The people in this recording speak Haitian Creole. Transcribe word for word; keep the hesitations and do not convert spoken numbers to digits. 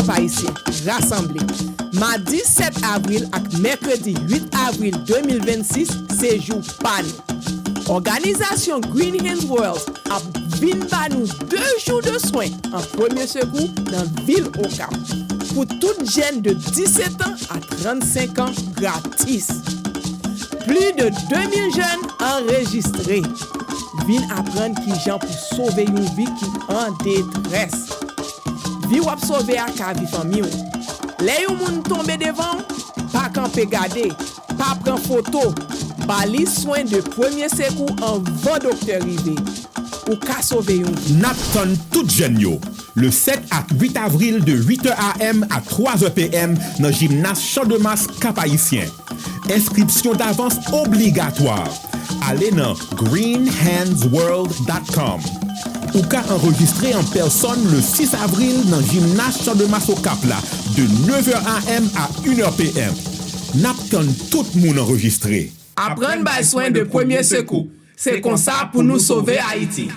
Kap Ayisyen, rasanble. Madi sèt avril ak mèkredi uit avril de mil vennsis, se jou pa nou. Òganizasyon Green Hands World ap vin ba nou de jou de swen an premye sekou nan vil Okap pou tout jèn de disèt an a trannsenk an gratis. Plis de de mil jèn anrejistre. Vin aprann kijan pou sove yon vi ki an detrès. Vi w ap sove a ka vi fanmi w. Lè yon moun tonbe devan w, pa kanpe gade, pa pran foto, ba li swen de premye sekou anvan doktè rive. Ou ka sove yon vi. N ap tann tout jèn yo le sèt ak uit avril de uit è a m a twa zè p m nan jimnaz Champ de Mars Cap Haïtien. Enskripsyon davans obligatwa. Ale nan green hands world dot com. Ou ka anrejistre an pèsòn le sis avril nan jimnaz Champ de Mars Okap la de nèv è a m a une è p m. N ap tann tout moun anrejistre. Aprann bay swen de premye sekou. Se konsa pou nou sove Ayiti.